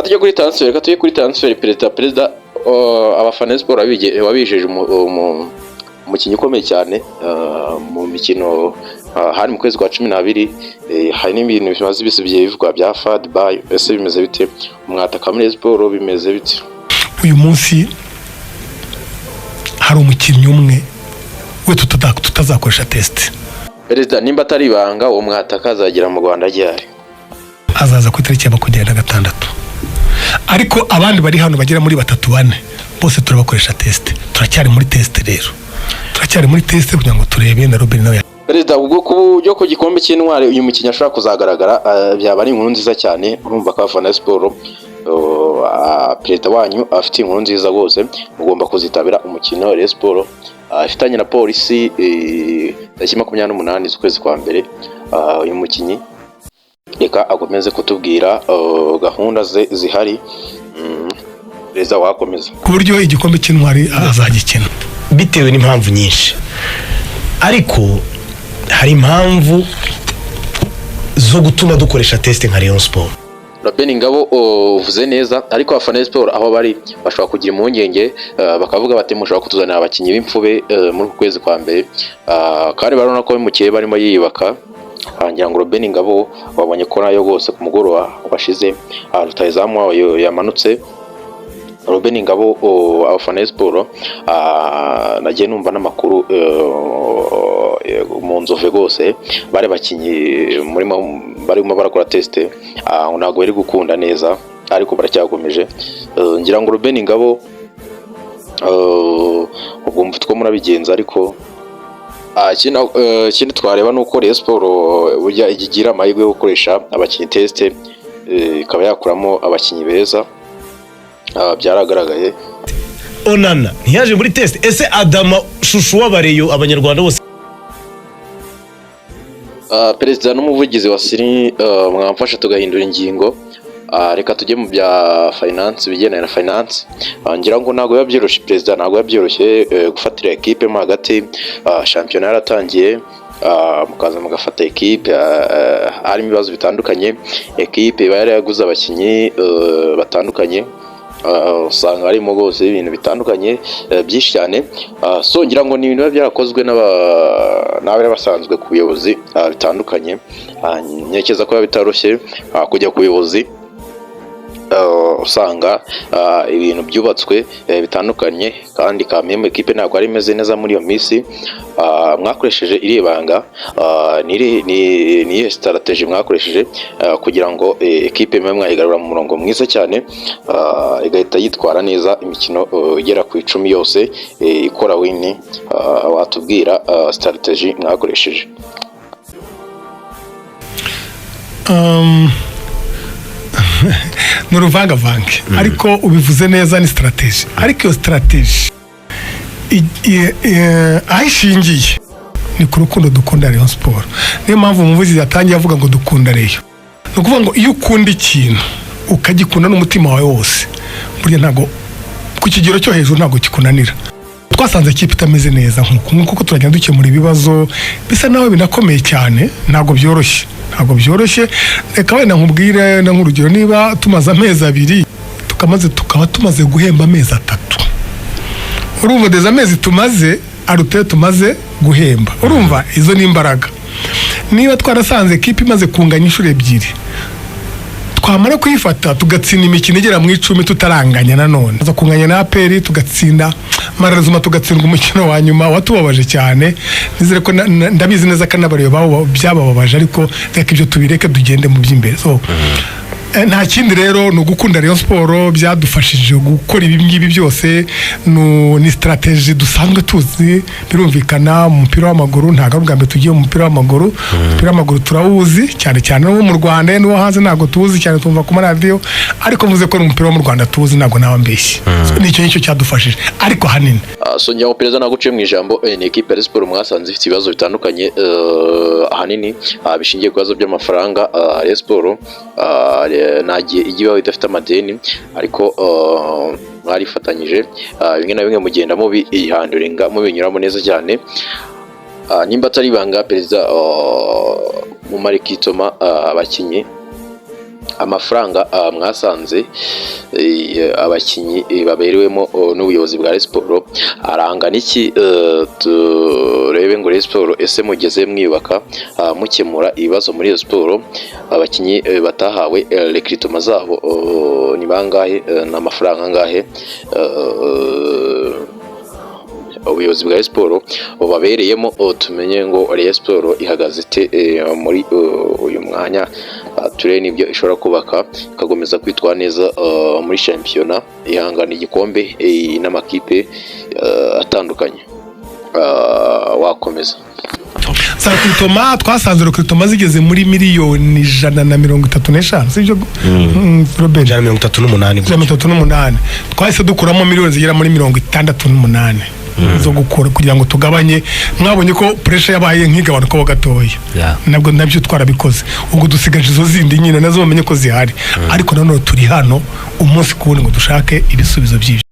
Tujye kuri transfer, reka tujye kuri transfer. Perezida, abafana ba siporo wabijeje umukinnyi ukomeye cyane mu mikino hari mu kwezi kwa 12. Hari n'ibintu bimaze ibisi bigiye bivugwa bya Fad Bay. Ese bimeze bite? Umwataka muri siporo bimeze bite? Uyu munsi hari umukinnyi umwe we tutazakoresha test. Perezida, nimba atari ibanga, uwo mwataka azagera mu Rwanda ryari? Azaza ku itariki ya 26, ariko abandi bari hano bagera muri batatu, bane, bose turabakoresha test. Turacyari muri test rero, turacyari muri test kugira ngo turebe na Robert nawe. Perezida, ubwo ku buryo ku gikombe cy'intwari uyu mukinnyi ashobora kuzagaragara, byaba ari inkuru nziza cyane. Urumva ko abafana ba siporo, perezida wanyu afite inkuru nziza rwose. Mugomba kuzitabira umukino Rayon Sport ifitanye na Polisi tariki 28 z'ukwezi kwa mbere. Uyu mukinnyi reka akomeze kutubwira gahunda ze zihari. Perezida, wakomeza. Ku buryo igikombe cy'intwari azagikina. Bitewe n'impamvu nyinshi, ariko hari impamvu zo gutuma dukoresha test nka Rayon Sport. Robin Ngabo, uvuze neza, ariko abafana ba siporo aho bari bashobora kugira impungenge, bakavuga bati mushobora kutuzanira abakinnyi b'imfube muri uku kwezi kwa mbere. Kandi barabona ko mukeye barimo yiyubaka. Ngira ngo Robin Ngabo wabonye ko nayo rwose ku mugoroba washize rutahizamu wayo yamanutse. Robin Ngabo, abafana ba siporo, nagiye numva n'amakuru mu Nzove rwose bari bakinnyi murimo barimo barakora test, ntabwo bari gukunda neza, ariko baracyakomeje. Ngira ngo Robin Ngabo, ubwo mufite uko murabigenza, ariko ikindi twareba ni uko Rayon Sport burya ijya igira amahirwe yo gukoresha abakinnyi test, ikaba yakuramo abakinnyi beza. Byaragaragaye. Onana ntiyaje muri test. Ese Adama chouchou w'abareyo, abanyarwanda bose? Perezida n'umuvugizi wa Siri, mwamfasha tugahindura ingingo. Reka tujye mu bya finance, ibigendanye na finance. Ngira ngo ntabwo biba byoroshye, perezida, ntabwo biba byoroshye gufatira ekipe mo hagati, shampiyona yaratangiye, mukaza mugafata ekipe harimo ibibazo bitandukanye. Ekipe iba yaraguze abakinnyi batandukanye, usanga harimo rwose ibintu bitandukanye byinshi cyane. So ngira ngo ni ibintu biba byarakozwe n'abari basanzwe ku buyobozi bitandukanye. Ntekereza ko biba bitoroshye kujya ku buyobozi usanga ibintu byubatswe bitandukanye, kandi kameme ekipe ntabwo ari imeze neza muri iyo minsi. Mwakoresheje iri banga, ni iyihe strategy mwakoresheje kugira ngo ekipe mube mwayigarura mu murongo mwiza cyane, igahita yitwara neza imikino igera ku 10 yose ikora win? Watubwira strategy mwakoresheje? Ni uruvangavange, ariko ubivuze neza, ni strategy. Ariko iyo strategy aho ishingiye ni ku rukundo dukunda Rayon Sport. Niyo mpamvu umuvugizi yatangiye avuga ngo dukunda Rayon. Ni ukuvuga ngo iyo ukunda ikintu ukagikunda n'umutima wawe wose, burya ntabwo ku kigero cyo hejuru ntabwo kikunanira. Twasanze ikipe itameze neza nk'uku nguku, kuko turagenda dukemura ibibazo bisa naho binakomeye cyane. Ntabwo byoroshye, ntabwo byoroshye. Reka wenda nkubwire na nk'urugero, niba tumaze amezi 2 tukaba tumaze guhemba amezi 3, urumva deza amezi tumaze aruta ayo tumaze guhemba. Urumva izo ni imbaraga. Niba twarasanze ekipe imaze kunganya inshuro ebyiri, twamara kuyifata tugatsinda imikino igera mu 10 tutaranganya, nanone tuza kunganya na APR, tugatsinda Marazuma, tugatsindwa umukino wa nyuma watubabaje cyane. Nizere ko ndabizi neza ko n'abareba babo byabababaje, ariko reka ibyo tubireke, tugende mu by'imbere. So nta kindi rero, ni ugukunda Rayon Sport byadufashije gukora ibi ngibi byose. Ni strategy dusanzwe tuzi. Birumvikana, mu mupira w'amaguru ntabwo ari ubwa mbere tugiye mu mupira w'amaguru. Umupira w'amaguru turawuzi cyane cyane n'uwo mu Rwanda, n'uwo hanze ntabwo tuwuzi cyane, tumva ku maradiyo, ariko mvuze ko umupira wo mu Rwanda tuwuzi ntabwo nawe mbeshye. So, nicyo nicyo cyadufashije, ariko ahanini So ngira ngo perezida, naguciye mu ijambo, ni ekipe ya Rayon Sport mwasanze ifite ibibazo bitandukanye, ahanini bishingiye ku bibazo by'amafaranga. Rayon Sport nta gihe ijya ibaho idafite amadeni, ariko mwarifatanyije, bimwe na bimwe mugenda mubihanduringa, mubinyuramo neza cyane. Nimba atari ibanga, perezida, mu marikitoma abakinnyi Amafaranga mwasanze abakinnyi baberewemo n'ubuyobozi bwa Rayon Sport arangana iki? Turebe ngo Rayon Sport ese mugeze mwiyubaka, mukemura ibibazo muri Rayon Sport, abakinnyi batahawe recrutement zabo ni bangahe, ni amafaranga angahe ubuyobozi bwa Rayon Sport bubabereyemo? Tumenye ngo Rayon Sport ihagaze ite muri uyu mwanya, turebe n'ibyo ishobora kubaka ikakomeza kwitwara neza muri shampiyona, ihangana igikombe n'amakipe atandukanye. Wakomeza. Za recrutement, twasanze recrutement zigeze muri miliyoni 135, sibyo, Robert? 138. 138. Twahise dukuramo miliyoni zigera muri 68 zo gukora kugira ngo tugabanye. Mwabonye ko pressure yabaye nk'igabanuka ho gatoya. Nabwo nabyo twarabikoze. Ubwo dusigaje izo zindi nyine, nazo bamenye ko zihari, ariko nanone turi hano umunsi ku wundi ngo dushake ibisubizo by'ibyo.